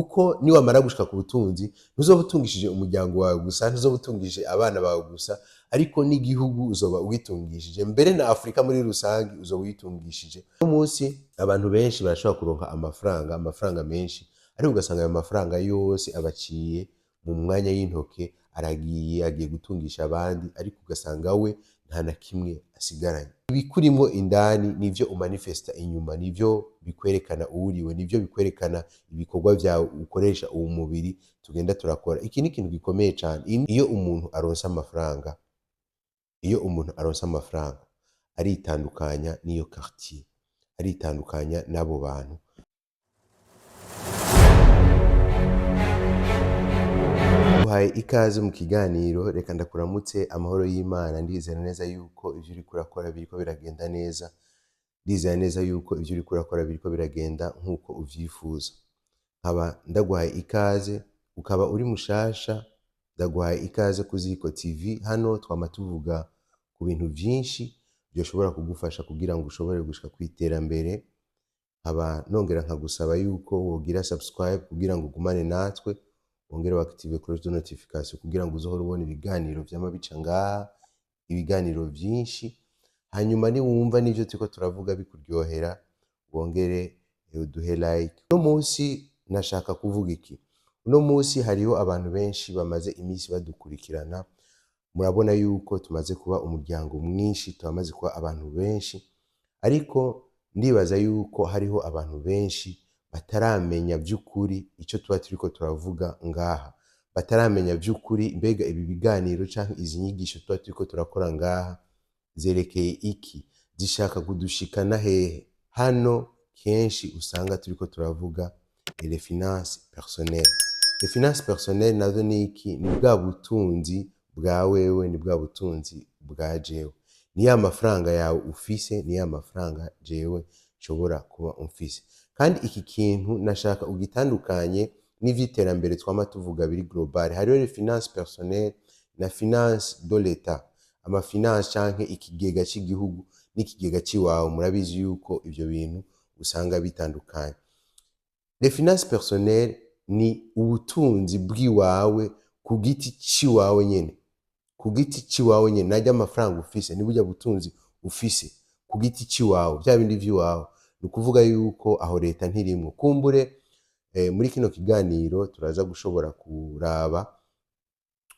Kuko niwamara gushika ku butunzi, ntuzoba utungishije umuryango wawe gusa, ntuzoba utungishije abana bawe gusa, ariko n'igihugu uzoba ugitungishije, mbere na Afurika muri rusange uzoba uyitungishije. Uno munsi abantu benshi barashobora kuronka amafaranga, amafaranga menshi, ariko ugasanga ayo mafaranga yose abaciye mu mwanya y'intoke, aragiye, agiye gutungisha abandi, ariko ugasanga we nta na kimwe asigaranye. Ibikurimwo indani nivyo umanifesta inyuma, nivyo bikwerekana uwuriwe, nivyo bikwerekana ibikorwa vyawe ukoresha uwo mubiri tugenda turakora. Iki ni ikintu gikomeye cane. Iyo umuntu aronse amafaranga, iyo umuntu aronse amafaranga, aritandukanya n'iyo quartier, aritandukanya n'abo bantu. Uhaye ikaze mu kiganiro. Reka ndakuramutse, amahoro y'Imana. Ndizera neza yuko ivyo uriko urakora biriko biragenda neza. Ndizera neza yuko ivyo uriko urakora biriko biragenda nk'uko uvyifuza. Nkaba ndaguhaye ikaze, ukaba uri mushasha, ndaguhaye ikaze ku Ziko TV. Hano twama tuvuga ku bintu vyinshi byoshobora kugufasha kugira ngo ushobore gushika kw'iterambere. Nkaba nongera nkagusaba yuko wogira subscribe kugira ngo ugumane natwe, wongere wactive cloche de notification kugira ngo uzohore ubona ibiganiro vyama bica ngaha, ibiganiro vyinshi. Hanyuma niwumva n'ivyo turiko turavuga bikuryohera, wongere uduhe like. Uno munsi nashaka kuvuga iki? Uno munsi hariho abantu benshi bamaze iminsi badukurikirana. Murabona yuko tumaze kuba umuryango mwinshi, turamaze kuba abantu benshi, ariko ndibaza yuko hariho abantu benshi bataramenya vy'ukuri ico tuba turiko turavuga ngaha, bataramenya vy'ukuri mbega ibi biganiro canke izi nyigisho tuba turiko turakora ngaha zerekeye iki, zishaka kudushikana hehe. Hano kenshi usanga turiko turavuga les finances personnelles. Les finances personnelles nazo ni iki? Ni bwa butunzi bwa wewe, ni bwa butunzi bwa jewe, ni ya mafaranga yawe ufise, ni ya mafaranga jewe nshobora kuba mfise. Kandi iki kintu nashaka ugitandukanye n'ivy'iterambere twama tuvuga biri global. Hariho les finances personnelles na finance de l'État, amafinance canke ikigega c'igihugu n'ikigega c'iwawe. Murabizi yuko ivyo bintu usanga bitandukanye. Les finances personnelles ni ubutunzi bw'iwawe ku giti c'iwawe nyene, ku giti c'iwawe nyene. Narya amafaranga ufise ni burya butunzi ufise ku giti c'iwawe, vya bindi vy'iwawe. Ni ukuvuga yuko aho leta ntirimwo. Kumbure muri kino kiganiro turaza gushobora kuraba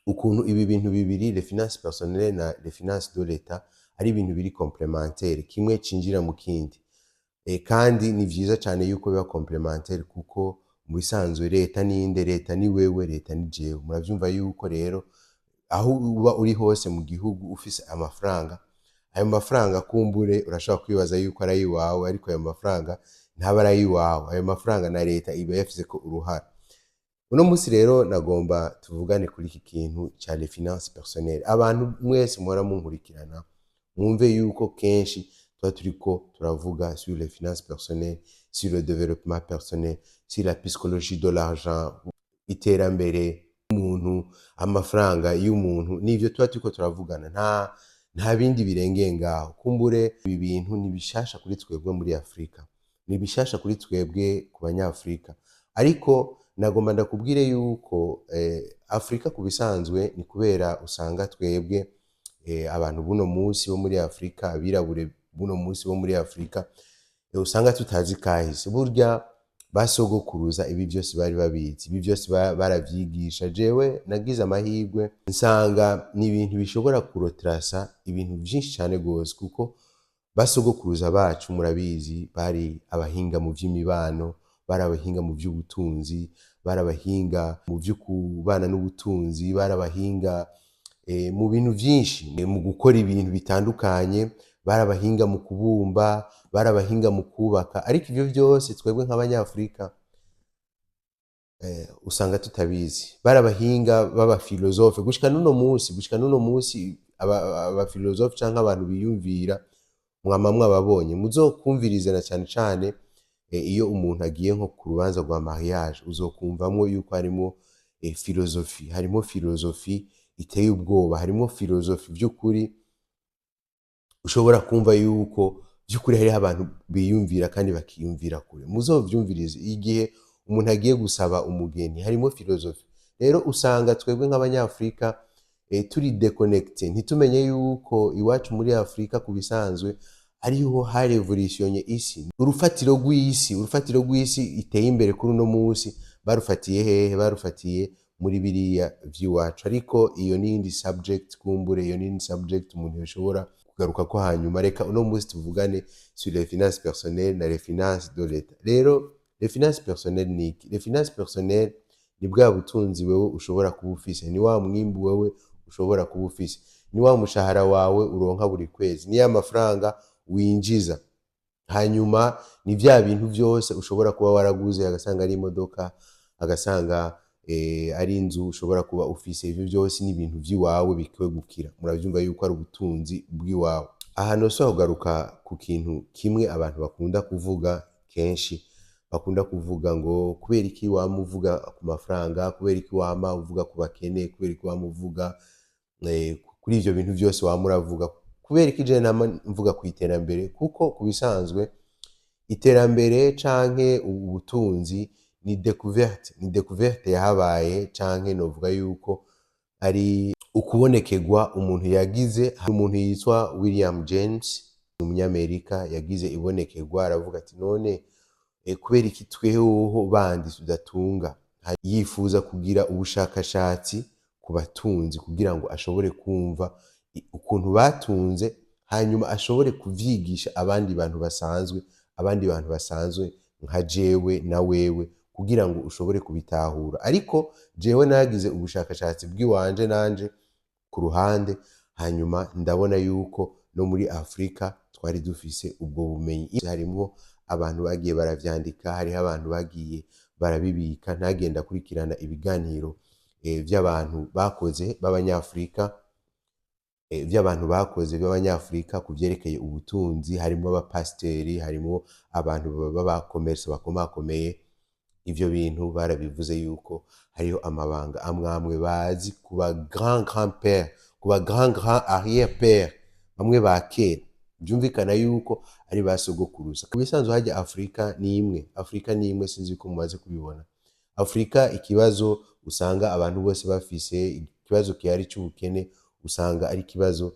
ukuntu ibi bintu bibiri, les finances personnelles na les finances de l'État, ari ibintu biri complémentaire, kimwe cinjira mu kindi. Kandi ni vyiza cane yuko biba complémentaire, kuko mu bisanzwe leta ninde? Leta ni wewe, leta ni jewe. Muravyumva yuko rero aho uba uri hose mu gihugu ufise amafaranga, ayo mafaranga kumbure urashobora kwibaza yuko ari ayiwawe, ariko ayo mafaranga ntaba ari ayiwawe. Ayo mafaranga na leta iba yafiseko uruhara. Uno munsi rero nagomba tuvugane kuri iki kintu ca les finances personnelles. Abantu mwese muhora munkurikirana mwumve yuko kenshi tuba turiko turavuga sur les finances personnelles, sur le développement personnel, sur la psychologie de l'argent, iterambere y'umuntu, amafaranga y'umuntu. Nivyo tuba turiko turavugana, nta bindi birengeye ngaho. Kumbure ibi bintu ni bishasha kuri twebwe muri Afurika, ni bishasha kuri twebwe ku Banyafurika, ariko nagomba ndakubwire yuko Afurika ku bisanzwe ni kubera usanga twebwe abantu buno munsi bo muri Afurika, abirabure buno munsi bo muri Afurika, usanga tutazi kahise. Burya basogokuruza ibi byose bari babizi, ibi byose baravyigisha. Jewe nagize amahirwe nsanga ni ibintu bishobora kuretraça ibintu vyinshi cane gose, kuko basogokuruza bacu, murabizi, bari abahinga mu vy'imibano, bari abahinga mu vy'ubutunzi, bari abahinga mu vyo kubana n'ubutunzi, bari abahinga mu bintu vyinshi, mu gukora ibintu bitandukanye, bari abahinga mu kubumba, bari abahinga mu kubaka. Ariko ivyo vyose twebwe nk'Abanyafurika usanga tutabizi. Bari abahinga b'abafilozofe. Gushika n'uno munsi abafilozofe canke abantu biyumvira mwama mwababonye. Muzokumviriza na cane cane iyo umuntu agiye nko ku rubanza rwa mariage, uzokumvamwo yuko harimo philosophie, harimo philosophie iteye ubwoba, harimo philosophie vy'ukuri. Ushobora kumva yuko vy'ukuri hariho abantu biyumvira kandi bakiyumvira kure. Muzovyumvirize igihe umuntu agiye nko ku rubanza rwa mariage, Umuntu agiye gusaba umugeni, harimo philosophie. Rero usanga twebwe nk'Abanyafurika turi déconnectés, ntitumenye yuko iwacu muri Afurika ku bisanzwe ariho harevolutionnye isi. Urufatiro rw'isi iteye imbere kuri uno munsi barufatiye hehe? Barufatiye muri biriya vy'iwacu. Ariko iyo ni iyindi subject, kumbure iyo ni iyindi subject umuntu yoshobora kugaruka ko hanyuma. Reka uno munsi tuvugane sur les finances personnelles na les finances de l'État. Rero les finances personnelles ni iki? Les finances personnelles ni bwa butunzi wewe ushobora kuba ufise, ni wa mwimbu wewe ushobora kuba ufise, ni wa mushahara wawe uronka buri kwezi, ni ya mafaranga winjiza. Hanyuma ni vya bintu vyose ushobora kuba waraguze, agasanga ari imodoka, agasanga ari inzu ushobora kuba ufise. Ivyo vyose ni ibintu vy'iwawe bikwegukira. Muravyumva yuko ari ubutunzi bw'iwawe. Aha nosubira kugaruka ku kintu kimwe abantu bakunda kuvuga kenshi. Bakunda kuvuga ngo kubera iki wama uvuga ku mafaranga, kubera iki wama uvuga ku bakene, kubera iki wama uvuga kuri ivyo bintu vyose wama uravuga, kubera iki je nama mvuga ku iterambere? Kuko ku bisanzwe iterambere canke ubutunzi ni découverte, ni découverte yahabaye, canke novuga yuko ari ukubonekerwa umuntu yagize. Hari umuntu yitwa William James, umunyamerika, yagize ibonekerwa, aravuga ati: "None kubera iki twehoho bandi tudatunga?" Yifuza kugira ubushakashatsi ku batunzi kugira ngo ashobore kumva ukuntu batunze, hanyuma ashobore kuvyigisha abandi bantu basanzwe, abandi bantu basanzwe nka jewe na wewe, kugira ngo ushobore kubitahura. Ariko jewe nagize ubushakashatsi bw'iwanje nanje ku ruhande, hanyuma ndabona yuko no muri Afurika twari dufise ubwo bumenyi. Harimwo abantu bagiye baravyandika, hariho abantu bagiye barabibika. Ntagenda akurikirana ibiganiro vy'abantu bakoze b'Abanyafurika, vy'abantu bakoze b'Abanyafurika ku vyerekeye ubutunzi. Harimwo abapasiteri, harimwo abantu b'abakomerse bakomakomeye. Ivyo bintu barabivuze yuko hariho amabanga amwe amwe bazi ku ba grand grand père, ku ba grand grand arrière père, bamwe ba kera, vyumvikana yuko ari ba sogokuruza. Ku bisanzwe harya Afurika ni imwe, Afurika ni imwe, sinzi ko mumaze kubibona. Afurika, ikibazo usanga abantu bose bafise, ikibazo gihari c'ubukene, usanga ari ikibazo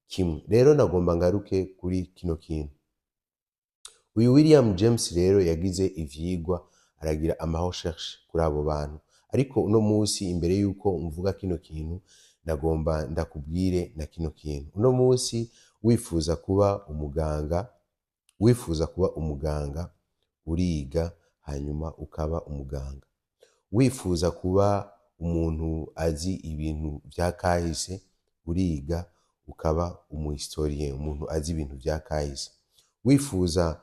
kimwe. Rero nagomba ngaruke kuri kino kintu. Uyu William James rero yagize ivyigwa, aragira ama recherche kuri abo bantu. Ariko uno munsi, imbere yuko mvuga kino kintu, nagomba ndakubwire na kino kintu. Uno munsi wifuza kuba umuganga, wifuza kuba umuganga, uriga hanyuma ukaba umuganga. Wifuza kuba umuntu azi ibintu vya kahise, uriga ukaba umuhistorien, umuntu azi ibintu vya kahise. Wifuza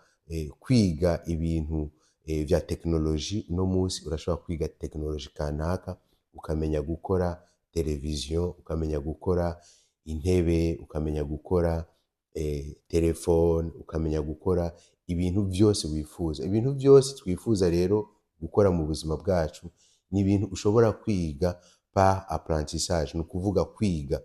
kwiga ibintu vya tekinoloji, uno munsi urashobora kwiga tekinoloji kanaka, ukamenya gukora televiziyo, ukamenya gukora intebe, ukamenya gukora telefone, ukamenya gukora ibintu vyose wifuza. Ibintu vyose twifuza rero gukora mu buzima bwacu ni ibintu ushobora kwiga par apprentissage, ni ukuvuga kwiga.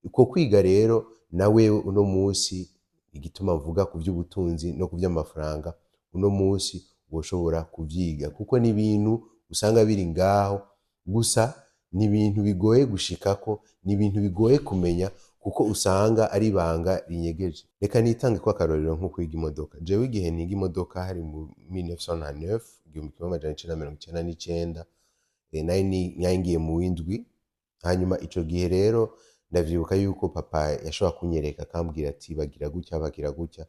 Uko kwiga rero na wewe uno munsi, igituma mvuga ku vy'ubutunzi no ku vy'amafaranga, uno munsi woshobora kuvyiga, kuko ni ibintu usanga biri ngaho gusa. Ni ibintu bigoye gushikako, ni ibintu bigoye kumenya, kuko usanga ari ibanga rinyegeje. Reka nitange ko akarorero nko kwiga imodoka. Jewe igihe niga imodoka hari mu 1999, 1999, nari ngiye mu w'indwi. Hanyuma ico gihe rero ndavyibuka yuko papa yashobora kunyereka, akambwira ati: "Bagira gutya, bagira gutya."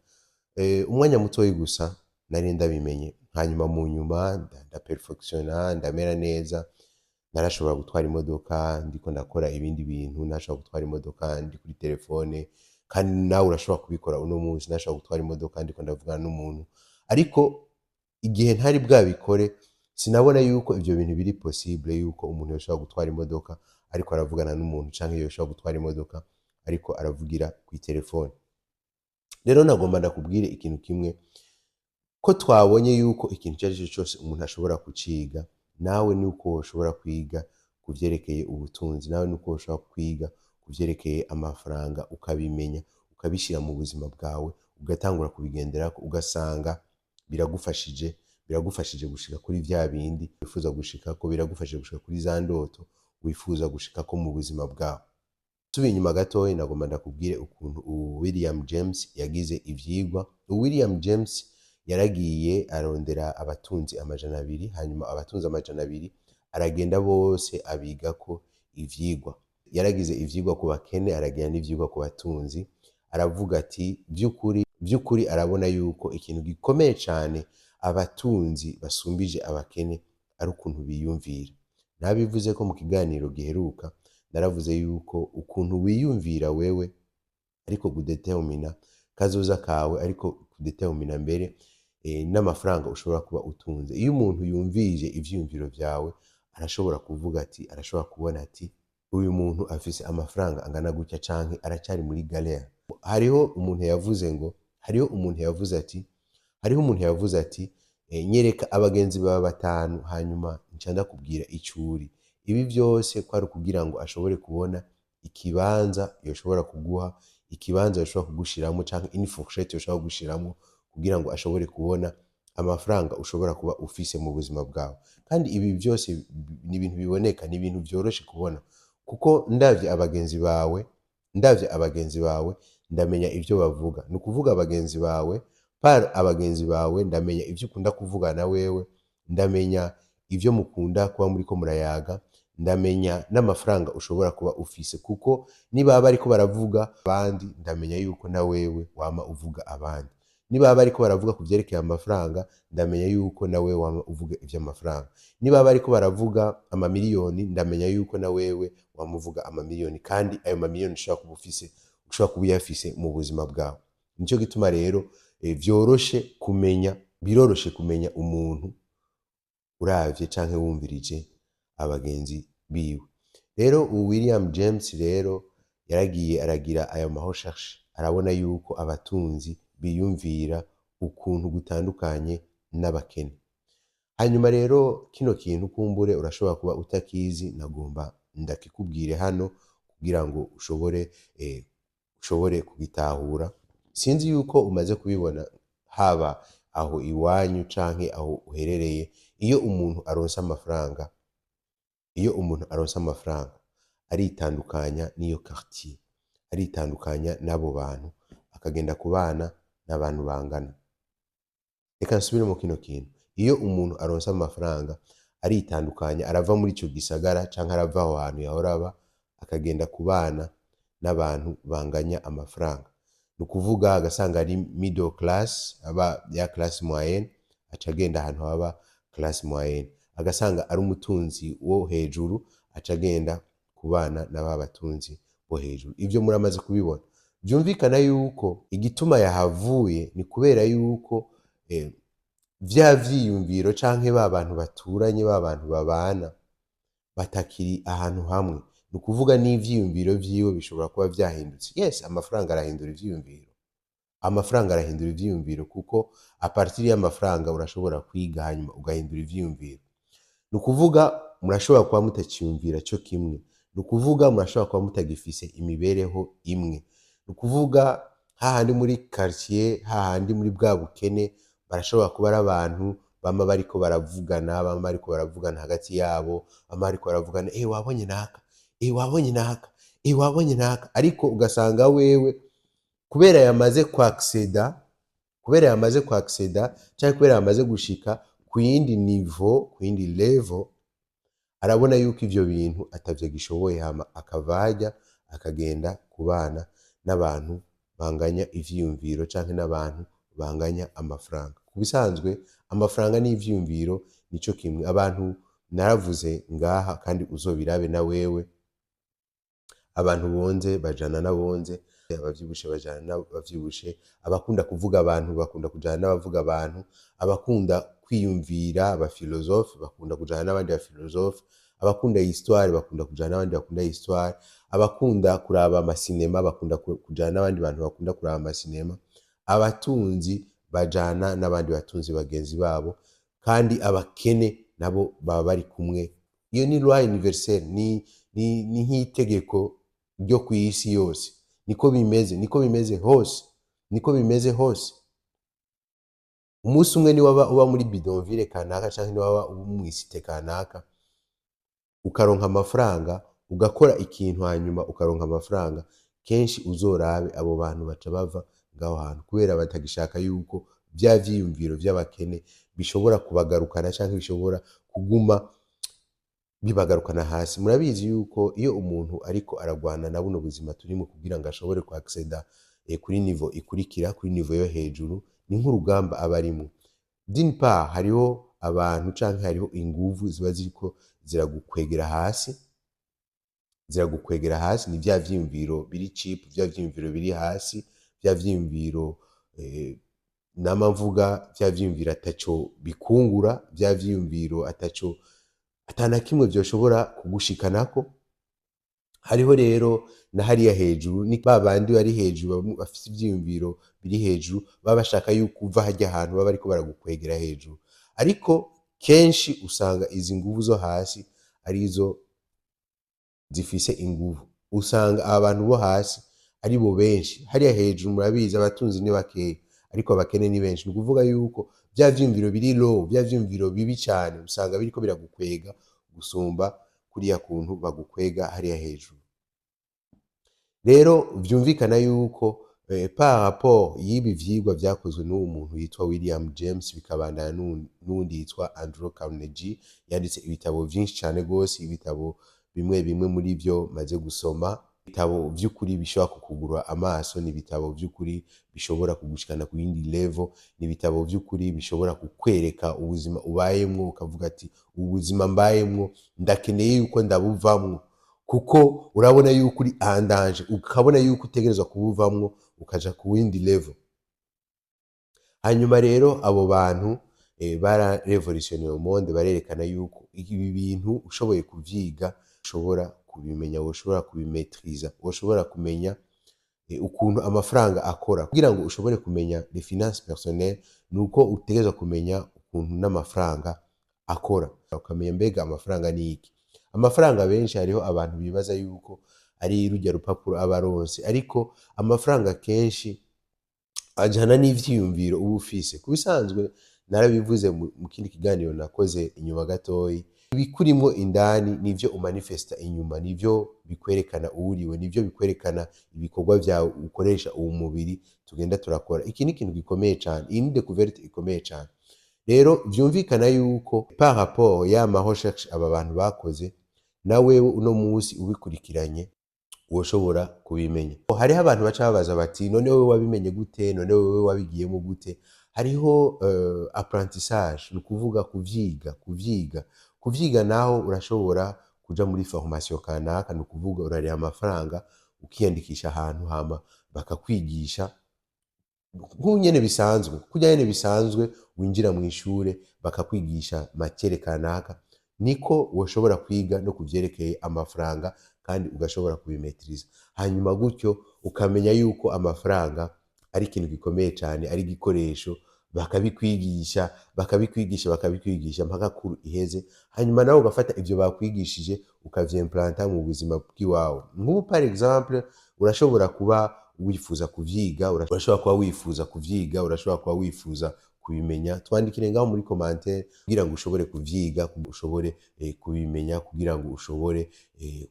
Umwanya mutoyi gusa nari ndabimenye. Hanyuma mu nyuma ndaperfectionna, ndamera neza, narashobora gutwara imodoka ndiko ndakora ibindi bintu, narashobora gutwara imodoka ndi kuri telefone, kandi nawe urashobora kubikora uno munsi. Narashobora gutwara imodoka ndiko ndavugana n'umuntu. Ariko igihe ntari bwabikore, sinabona yuko ivyo bintu biri possible, yuko umuntu yoshobora gutwara imodoka ariko aravugana n'umuntu, canke yoshobora gutwara imodoka ariko aravugira kw'itelefone. Rero nagomba ndakubwire ikintu kimwe: ko twabonye yuko ikintu icyo ari cyo cyose umuntu ashobora kuciga, nawe nuko woshobora kwiga ku vyerekeye ubutunzi, nawe nuko woshobora kwiga ku vyerekeye amafaranga, ukabimenya, ukabishyira mu buzima bwawe, ugatangura kubigenderako, ugasanga biragufashije. Biragufashije gushika kuri vya bindi wifuza gushikako, biragufashije gushika kuri za ndoto wifuza gushikako mu buzima bwawe. Subiye inyuma gatoya, nagomba ndakubwire ukuntu ubu William James yagize ivyigwa. William James yaragiye arondera abatunzi 200, hanyuma abatunzi 200 aragenda bose abigako ivyigwa. Yaragize ivyigwa ku bakene, aragira n'ivyigwa ku batunzi. Aravuga ati vy'ukuri vy'ukuri, arabona yuko ikintu gikomeye cane abatunzi basumbije abakene ari ukuntu biyumvira. Nabivuze ko mu kiganiro giheruka, naravuze yuko ukuntu wiyumvira wewe ariko kudetermina kazoza kawe, ariko kudetermina mbere n'amafaranga ushobora kuba utunze. Iyo umuntu yumvije ivyiyumviro vyawe, arashobora kuvuga ati, arashobora kubona ati uyu muntu afise amafaranga angana gutya canke aracyari muri galère. Hariho umuntu yavuze ngo, hariho umuntu yavuze ati nyereka abagenzi bawe batanu, hanyuma nca ndakubwira ico uri. Ibi vyose kwari ukugira ngo ashobore kubona ikibanza yoshobora kuguha, ikibanza yoshobora kugushiramwo, canke une fourchette yoshobora kugushiramwo, kugira ngo ashobore kubona amafaranga ushobora kuba ufise mu buzima bwawe. Kandi ibi byose ni ibintu biboneka, ni ibintu vyoroshe kubona, kuko ndavye abagenzi bawe ndamenya ivyo bavuga. Ni ukuvuga abagenzi bawe, par abagenzi bawe ndamenya ivyo ukunda kuvugana wewe, ndamenya ivyo mukunda kuba muriko murayaga, ndamenya n'amafaranga ushobora kuba ufise, kuko niba bariko baravuga abandi, ndamenya yuko na wewe wama uvuga abandi. Niba bariko baravuga ku vyerekeye amafaranga, ndamenya yuko nawe wama uvuga ivy'amafaranga. Niba bariko baravuga amamiliyoni, ndamenya yuko na wewe wama uvuga amamiliyoni, kandi ayo mamiliyoni ushobora kuba ufise, ushobora kuba uyafise mu buzima bwawe. Nico gituma rero vyoroshe kumenya, biroroshe kumenya umuntu uravye canke wumvirije abagenzi biwe. Rero ubu William James rero yaragiye aragira ayo ma recherche, arabona yuko abatunzi biyumvira ukuntu gutandukanye n'abakene. Hanyuma rero kino kintu kumbure urashobora kuba utakizi, nagomba ndakikubwire hano kugira ngo ushobore kugitahura. Sinzi yuko umaze kubibona, haba aho iwanyu canke aho uherereye, iyo umuntu aronse amafaranga, iyo umuntu aronse amafaranga aritandukanya n'iyo quartier, aritandukanya n'abo bantu, akagenda kubana n'abantu bangana. Reka nsubire mu kino kintu: iyo umuntu aronse amafaranga aritandukanya, arava muri ico gisagara canke arava aho hantu yahora aba, akagenda kubana n'abantu banganya amafaranga. Ni ukuvuga agasanga ari middle class, aba ya classe moyenne, aca agenda ahantu haba classe moyenne. Agasanga ari umutunzi wo hejuru, aca agenda kubana na ba batunzi bo hejuru. Ivyo muramaze kubibona. Vyumvikana yuko igituma yahavuye ni kubera yuko vya vyiyumviro canke ba bantu baturanye, ba bantu babana, batakiri ahantu hamwe. Ni ukuvuga n'ivyiyumviro vyiwe bishobora kuba vyahindutse. Yes, amafaranga arahindura ivyiyumviro, amafaranga arahindura ivyiyumviro, kuko à partir y'amafaranga urashobora kwiga, hanyuma ugahindura ivyiyumviro. Ni ukuvuga murashobora kuba mutaciyumvira co kimwe, ni ukuvuga murashobora kuba mutagifise imibereho imwe. Ni ukuvuga hahandi muri quartier, hahandi muri bwa bukene, barashobora kuba ari abantu bama bariko baravugana, bama bariko baravugana hagati yabo, bama bariko baravugana: "Eh, wabonye naka? Eh, wabonye naka? Eh, wabonye naka?" Ariko ugasanga wewe kubera yamaze kwacceda, kubera yamaze kwacceda canke kubera yamaze gushika ku yindi niveau, ku yindi level, arabona yuko ivyo bintu atavyo agishoboye, hama akava harya akagenda kubana n'abantu banganya ivyiyumviro canke n'abantu banganya amafaranga. Ku bisanzwe amafaranga n'ivyiyumviro nico kimwe. Abantu naravuze ngaha, kandi uzobirabe na wewe, abantu bonze bajana n'abonze, abavyibushe bajana n'abavyibushe, abakunda kuvuga abantu bakunda kujana n'abavuga abantu, abakunda kwiyumvira, abafilozofe, bakunda kujana n'abandi bafilozofe, abakunda histoire bakunda kujana n'abandi bakunda histoire, abakunda kuraba amasinema bakunda kujana n'abandi bantu bakunda kuraba amasinema. Abatunzi bajana n'abandi batunzi bagenzi babo, kandi abakene nabo baba bari kumwe. Iyo ni loi universelle, ni nk'itegeko ryo kw'isi yose. Niko bimeze, niko bimeze hose, niko bimeze hose. Umunsi umwe niwaba uba muri bidonville kanaka canke niwaba uba mw'isite kanaka, ukaronka amafaranga, ugakora ikintu hanyuma ukaronka amafaranga, kenshi uzorabe abo bantu baca bava ngaho hantu kubera batagishaka yuko vya vyiyumviro vy'abakene bishobora kubagarukana canke bishobora kuguma bibagarukana hasi. Murabizi yuko iyo umuntu ariko aragwana na buno buzima turimo kugira ngo ashobore kwacceda kuri niveau ikurikira, kuri niveau yo hejuru, ni nk'urugamba aba arimwo. D'une part hariho abantu canke hariho inguvu ziba ziriko ziragukwegera hasi, ziragukwegera hasi. Ni vya vyiyumviro biri cheap, vya vyiyumviro biri hasi, vya vyiyumviro nama mvuga, vya vyiyumviro ataco bikungura, vya vyiyumviro ataco atana kimwe vyoshobora kugushikanako. Hariho rero na hariya hejuru, ni ba bandi bari hejuru bafise ivyiyumviro biri hejuru, baba bashaka yuko uva harya hantu, baba bariko baragukwegera hejuru. Ariko kenshi usanga izi nguvu zo hasi arizo zifise inguvu. Usanga aba bantu bo hasi ari bo benshi. Hariya hejuru murabizi, abatunzi ni bakeya ariko abakene ni benshi. Ni ukuvuga yuko vya vyiyumviro biri low, vya vyiyumviro bibi cane, usanga biriko biragukwega gusumba kuriya kuntu bagukwega hariya hejuru. Rero vyumvikana yuko par rapport y'ibi vyigwa vyakozwe n'uwo muntu yitwa William James, bikabandana n'uwundi yitwa Andrew Carnegie, yanditse ibitabo vyinshi cane gose, ibitabo bimwe bimwe muri vyo maze gusoma, ibitabo vy'ukuri bishobora kukugura amaso, ni ibitabo vy'ukuri bishobora kugushikana ku yindi level, ni ibitabo vy'ukuri bishobora kukwereka ubuzima ubayemwo, ukavuga ati: "Ubu buzima mbayemwo ndakeneye yuko ndabuvamwo", kuko urabona yuko uri en danger, ukabona yuko utegerezwa kubuvamwo ukaja ku yindi level. Hanyuma rero abo bantu bara révolutionné le monde, barerekana yuko ibi bintu ushoboye kuvyiga, ushobora kubimenya, woshobora kubimaîtriza, woshobora kumenya ukuntu amafaranga akora. Kugira ngo ushobore kumenya les finances personnelles, nuko utegerezwa kumenya ukuntu n'amafaranga akora, ukamenya mbega amafaranga ni iki. Amafaranga, benshi hariho abantu bibaza yuko ari rujya rupapuro aba aronse, ariko amafaranga kenshi ajana n'ivyiyumviro uba ufise. Ku bisanzwe narabivuze mu kindi kiganiro nakoze inyuma gatoyi, ibikurimwo indani nivyo umanifesta inyuma, nivyo bikwerekana uwuriwe, nivyo bikwerekana ibikorwa vyawe ukoresha uwo mubiri tugenda turakora. Iki ni ikintu gikomeye cane, iyi ni découverte ikomeye cane. Rero vyumvikana yuko par rapport y'ama recherche aba bantu bakoze, na wewe uno munsi ubikurikiranye woshobora kubimenya. Hariho abantu baca babaza bati: "None wewe wabimenye gute? None wewe wabigiyemo gute?" Hariho apprentissage, ni ukuvuga kuvyiga. Kuvyiga naho urashobora kuja muri formation kanaka, ni ukuvuga urariha amafaranga ukiyandikisha ahantu, hama bakakwigisha nk'ubu nyene bisanzwe, kurya nyene bisanzwe winjira mu ishure bakakwigisha matière kanaka, niko woshobora kwiga no kuvyerekeye amafaranga kandi ugashobora kubimaîtriza. Hanyuma gutyo ukamenya yuko amafaranga ari ikintu gikomeye cyane, ari igikoresho. Bakabikwigisha, bakabikwigisha, bakabikwigisha mpaka cours iheze. Hanyuma nawe ugafata ivyo bakwigishije ukavyimplanta mu buzima bw'iwawe. Nk'ubu par exemple urashobora kuba wifuza kuvyiga, urashobora kuba wifuza kuvyiga, urashobora kuba wifuza kubimenya. Twandikire ngaho muri commentaire kugira ngo ushobore kuvyiga, ushobore kubimenya, kugira ngo ushobore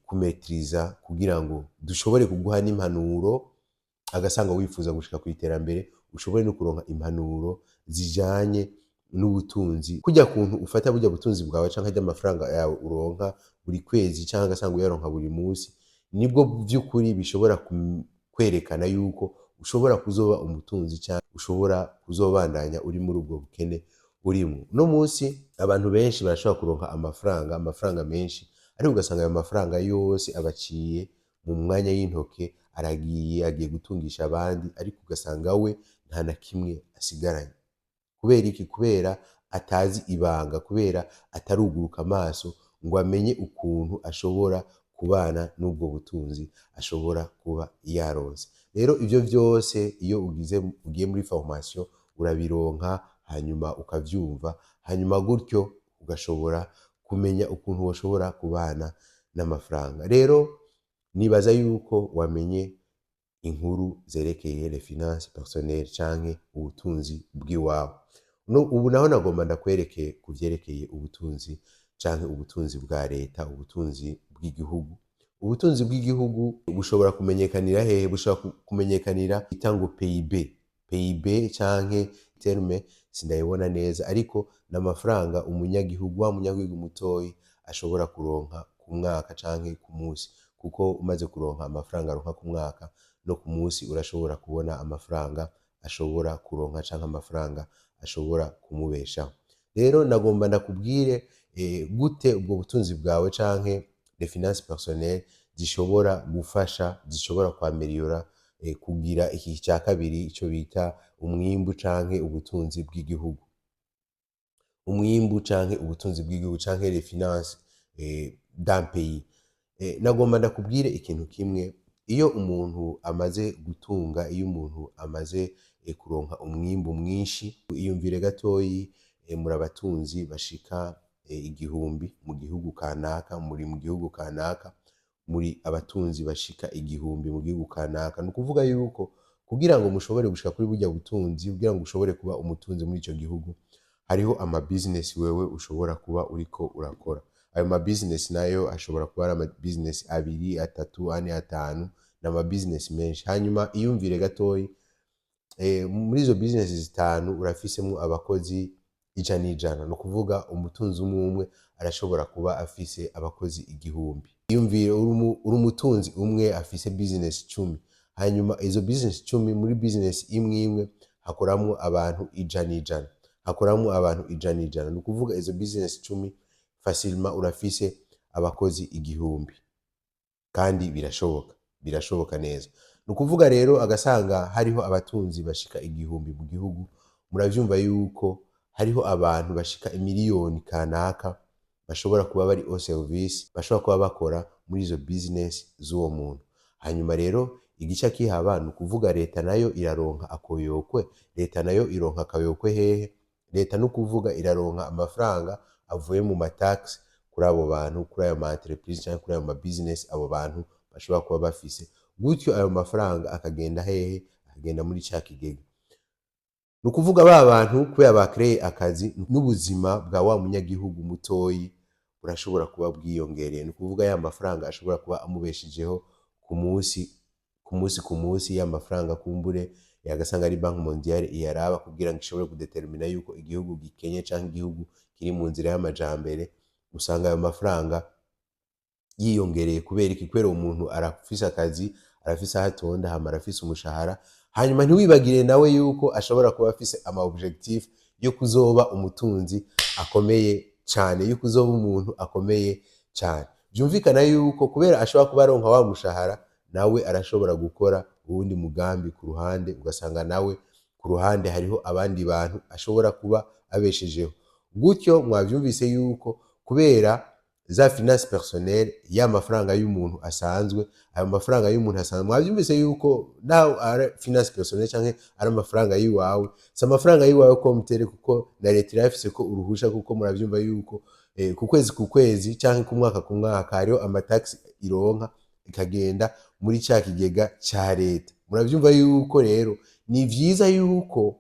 kumaîtriza, kugira ngo dushobore kuguha n'impanuro. Agasanga wifuza gushika ku iterambere, ushobore no kuronka impanuro zijanye n'ubutunzi, kurya kuntu ufata burya butunzi bwawe canke arya amafaranga yawe uronka buri kwezi canke agasanga uyaronka buri munsi, nibwo vy'ukuri bishobora kwerekana yuko ushobora kuzoba umutunzi canke ushobora kuzobandanya uri muri ubwo bukene urimwo. Uno munsi abantu benshi barashobora kuronka amafaranga, amafaranga menshi, ariko ugasanga ayo mafaranga yose abaciye mu mwanya y'intoke, aragiye, agiye gutungisha abandi, ariko ugasanga we nta na kimwe asigaranye. Kubera iki? Kubera atazi ibanga, kubera ataruguruka amaso ngo amenye ukuntu ashobora kubana n'ubwo butunzi ashobora kuba yaronse. Rero ivyo vyose iyo ugize ugiye muri formation urabironka, hanyuma ukavyumva, hanyuma gutyo ugashobora kumenya ukuntu woshobora kubana n'amafaranga. Rero nibaza yuko wamenye inkuru zerekeye les finances personnelles canke ubutunzi bw'iwawe. No, ubu naho nagomba ndakwereke ku vyerekeye ubutunzi canke ubutunzi bwa leta, ubutunzi bw'igihugu. Ubutunzi bw'igihugu bushobora kumenyekanira hehe? Bushobora kumenyekanira bita ngo PIB. PIB canke terme sindayibona neza, ariko ni amafaranga umunyagihugu, wa munyagihugu mutoyi, ashobora kuronka ku mwaka canke ku munsi, kuko umaze kuronka amafaranga aronka ku mwaka no ku munsi, urashobora kubona amafaranga ashobora kuronka canke amafaranga ashobora kumubeshaho. Rero nagomba ndakubwire gute ubwo butunzi bwawe canke les finances personnelles zishobora gufasha, zishobora kwaméliorer, kugira iki cya kabiri, ico bita umwimbu canke ubutunzi bw'igihugu, umwimbu canke ubutunzi bw'igihugu canke les finances d'un pays. Nagomba ndakubwire ikintu kimwe: iyo umuntu amaze gutunga, iyo umuntu amaze kuronka umwimbu mwinshi, iyumvire gatoyi, muri abatunzi bashika 1000 mu gihugu kanaka, muri mu gihugu kanaka, muri abatunzi bashika 1000 mu gihugu kanaka. Ni ukuvuga yuko kugira ngo mushobore gushika kuri burya butunzi, kugira ngo ushobore kuba umutunzi muri ico gihugu, hariho ama business wewe ushobora kuba uriko urakora. Ayo ma business nayo ashobora kuba ari ama business abiri, atatu, ane, atanu, ni ama business menshi. Hanyuma iyumvire gatoyi, muri izo business zitanu urafisemwo abakozi ijana ijana, ni ukuvuga umutunzi umwe umwe arashobora kuba afise abakozi 1000. Iyumvire uri umutunzi umwe afise business 10, hanyuma izo business 10, muri business imwe imwe hakoramwo abantu ijana ijana, hakoramwo abantu ijana ijana, ni ukuvuga izo business 10 facilement urafise abakozi 1000. Kandi birashoboka, birashoboka neza. Ni ukuvuga rero agasanga hariho abatunzi bashika 1000 mu gihugu, muravyumva yuko hariho abantu bashika imiliyoni kanaka bashobora kuba bari au service, bashobora kuba bakora muri izo business z'uwo muntu. Hanyuma rero igica kihaba, ni ukuvuga leta nayo iraronka akoyokwe. Leta nayo ironka akayokwe hehe? Leta ni ukuvuga iraronka amafaranga avuye mu ma taxes kuri abo bantu, kuri ayo ma entreprise cyangwa kuri ayo ma business abo bantu bashobora kuba bafise. Gutyo ayo mafaranga akagenda hehe? Akagenda muri ca kigega. Ni ukuvuga ba bantu kubera bakreye akazi, n'ubuzima bwa wa munyagihugu mutoyi burashobora kuba bwiyongereye. Ni ukuvuga ya mafaranga ashobora kuba amubeshejeho ku munsi ku munsi ku munsi, ya mafaranga kumbure yagasanga ari Banque mondiale iyaraba kugira ngo ishobore kudetermina yuko igihugu gikenye canke igihugu kiri mu nzira y'amajambere, usanga ayo mafaranga yiyongereye. Kubera iki? Kubera uwo muntu arafise akazi, arafise aho atonda, hama arafise umushahara. Hanyuma ntiwibagire nawe yuko ashobora kuba afise ama objectif yo kuzoba umutunzi akomeye cane, yo kuzoba umuntu akomeye cane. Vyumvikana yuko kubera ashobora kuba aronka wa mushahara, nawe arashobora gukora uwundi mugambi ku ruhande, ugasanga nawe ku ruhande hariho abandi bantu ashobora kuba abeshejeho. Gutyo mwavyumvise yuko kubera za finance personnelle, ya mafaranga y'umuntu asanzwe, ayo mafaranga y'umuntu asanzwe, mwavyumvise yuko naho ari finance personnelle canke ari amafaranga y'iwawe, si amafaranga y'iwawe comme tel, kuko na leta irayafise ko uruhusha, kuko muravyumva yuko ku kwezi ku kwezi canke ku mwaka ku mwaka hariho ama taxes ironka ikagenda muri ca kigega ca leta. Muravyumva yuko rero ni vyiza yuko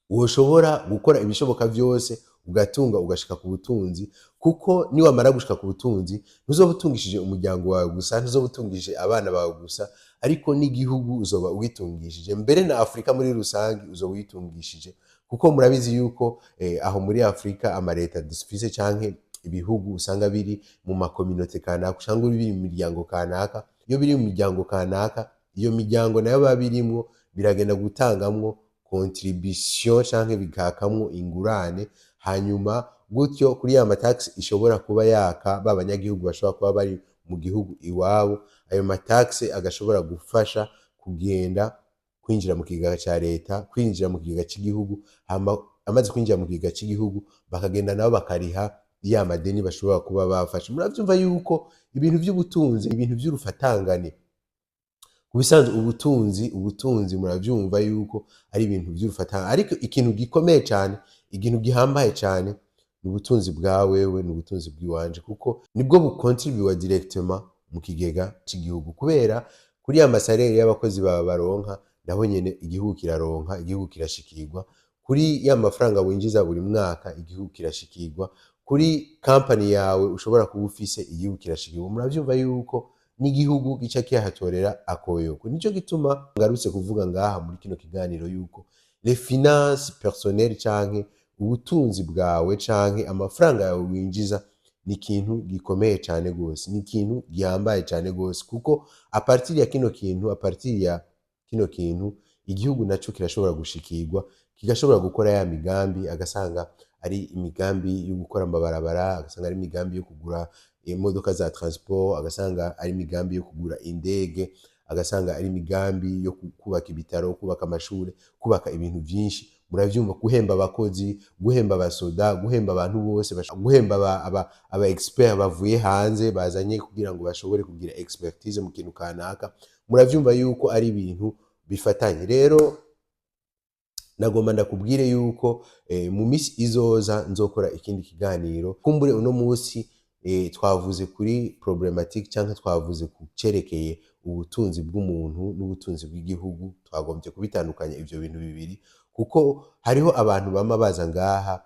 woshobora gukora ibishoboka vyose ugatunga, ugashika ku butunzi, kuko niwamara gushika ku butunzi ntuzoba utungishije umuryango wawe gusa, ntuzoba utungishije abana bawe gusa, ariko n'igihugu uzoba ugitungishije, mbere na Afurika muri rusange uzoba uyitungishije, kuko murabizi yuko aho muri Afurika amaleta dufise canke ibihugu usanga biri mu ma communautés kanaka, usanga biri mu miryango kanaka. Iyo biri mu miryango kanaka, iyo miryango nayo baba birimwo biragenda gutangamwo contribution canke bikakamwo ingurane. Hanyuma gutyo kuri ya ma taxes ishobora kuba yaka ba banyagihugu bashobora kuba bari mu gihugu iwabo, ayo ma taxes agashobora gufasha kugenda kwinjira mu kigega ca leta, kwinjira mu kigega c'igihugu. Hama amaze kwinjira mu kigega c'igihugu, bakagenda nabo bakariha ya madeni bashobora kuba bafashe. Muravyumva yuko ibintu vy'ubutunzi, ibintu vy'urufatangane, ku bisanzwe ubutunzi muravyumva yuko ari ibintu vy'urufatangane. Ariko ikintu gikomeye cane, ikintu gihambaye cane, ni ubutunzi bwa wewe, ni ubutunzi bw'iwanje, kuko nibwo bukontribuwa directement mu kigega c'igihugu. Kubera kuri ya ma salaires y'abakozi bawe baronka, naho nyene igihugu kiraronka, igihugu kirashikirwa. Kuri ya mafaranga winjiza buri mwaka, igihugu kirashikirwa. Kuri company yawe ushobora kuba ufise, igihugu kirashikirwa. Muravyumva yuko n'igihugu gica kihatorera akoyoko. Nico gituma ngarutse kuvuga ngaha muri kino kiganiro yuko les finances personnelles, canke ubutunzi bwawe, canke amafaranga yawe winjiza, ni ikintu gikomeye cane gose, ni ikintu gihambaye cane gose, kuko à partir ya kino kintu, à partir ya kino kintu, igihugu naco kirashobora gushikirwa, kigashobora gukora ya migambi, agasanga ari imigambi yo gukora amabarabara, agasanga ari imigambi yo kugura imodoka za transport, agasanga ari imigambi yo kugura indege, agasanga ari imigambi yo kubaka ibitaro, kubaka amashure, kubaka ibintu vyinshi. Muravyumva, guhemba abakozi, guhemba abasoda, guhemba abantu bose, guhemba aba expert bavuye hanze bazanye kugira ngo bashobore kugira expertise mu kintu kanaka. Muravyumva yuko ari ibintu bifatanye. Rero nagomba ndakubwire yuko mu misi izoza nzokora ikindi kiganiro. Kumbure uno musi twavuze kuri problématique, canke twavuze ku cerekeye ubutunzi bw'umuntu n'ubutunzi bw'igihugu. Twagombye kubitandukanya ivyo bintu bibiri, kuko hariho abantu bama baza ngaha,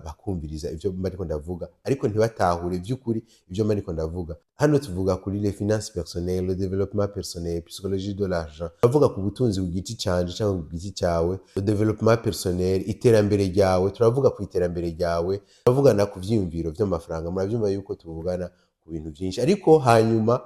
bakumviriza ivyo mba ariko ndavuga, ariko ntibatahure vy'ukuri ivyo mba ariko ndavuga. Hano tuvuga kuri les finances personnelles, le développement personnel, psychologie de l'argent. Turavuga ku butunzi ku giti canje cyangwa ku giti cyawe, le développement personnel, iterambere ryawe. Turavuga ku iterambere ryawe, turavugana ku vyiyumviro vy'amafaranga. Muravyumva yuko tuvugana ku bintu vyinshi, ariko hanyuma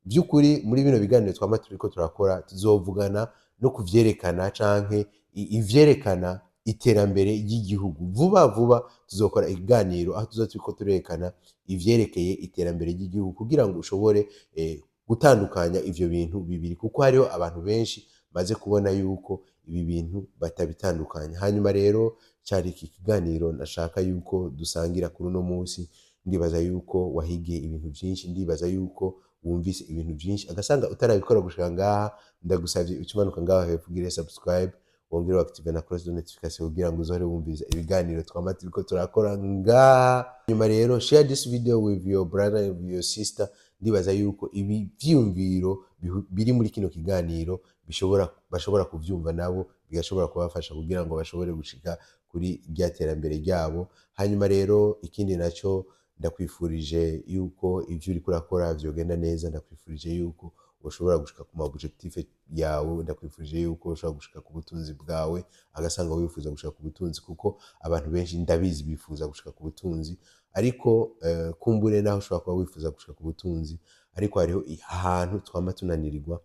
by'ukuri muri bino biganiro twama turiko turakora, tuzovugana no kuvyerekana canke ivyerekana iterambere ry'igihugu. Vuba vuba tuzokora ikiganiro aho tuzoba turiko turerekana ivyerekeye iterambere ry'igihugu, kugira ngo ushobore gutandukanya ivyo bintu bibiri, kuko hariho abantu benshi maze kubona yuko ibi bintu batabitandukanya. Hanyuma rero cari iki kiganiro nashaka yuko dusangira kuri uno munsi. Ndibaza yuko wahigiye ibintu vyinshi, ndibaza yuko wumvise ibintu vyinshi. Agasanga utarabikora gushika ngaha, ndagusavye uce umanuka ngaho hepfo, ugire subscribe, wongere active na cloche de notification, kugira ngo uzohore wumviriza ibiganiro twama turiko turakora ngaha. Nyuma rero, share this video with your brother and with your sister. Ndibaza yuko ibi vyiyumviro biri muri kino kiganiro bashobora kuvyumva nabo, bigashobora kubafasha kugira ngo bashobore gushika kuri rya terambere ryabo. Hanyuma rero ikindi naco, ndakwifurije yuko ivyo uriko urakora vyogenda neza. Ndakwifurije yuko ushobora gushika ku ma objectif yawe. Ndakwifurije yuko ushobora gushika ku butunzi bwawe, agasanga wifuza gushika ku butunzi, kuko abantu benshi ndabizi bifuza gushika ku butunzi. Ariko kumbure naho ushobora kuba wifuza gushika ku butunzi, ariko hariho ahantu twama tunanirirwa,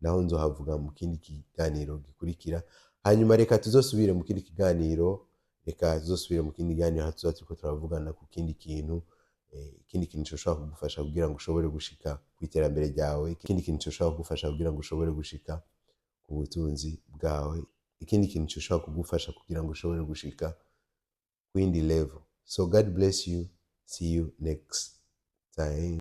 naho nzohavuga mu kindi kiganiro gikurikira. Hanyuma reka tuzosubire mu kindi kiganiro, reka tuzosubire mu kindi kiganiro aho tuzoba turiko turavugana ku kindi kintu, ikindi kintu coshobora kugufasha kugira ngo ushobore gushika ku iterambere ryawe, ikindi kintu coshobora kugufasha kugira ngo ushobore gushika ku butunzi bwawe, ikindi kintu coshobora kugufasha kugira ngo ushobore gushika ku yindi level. So God bless you, see you next time.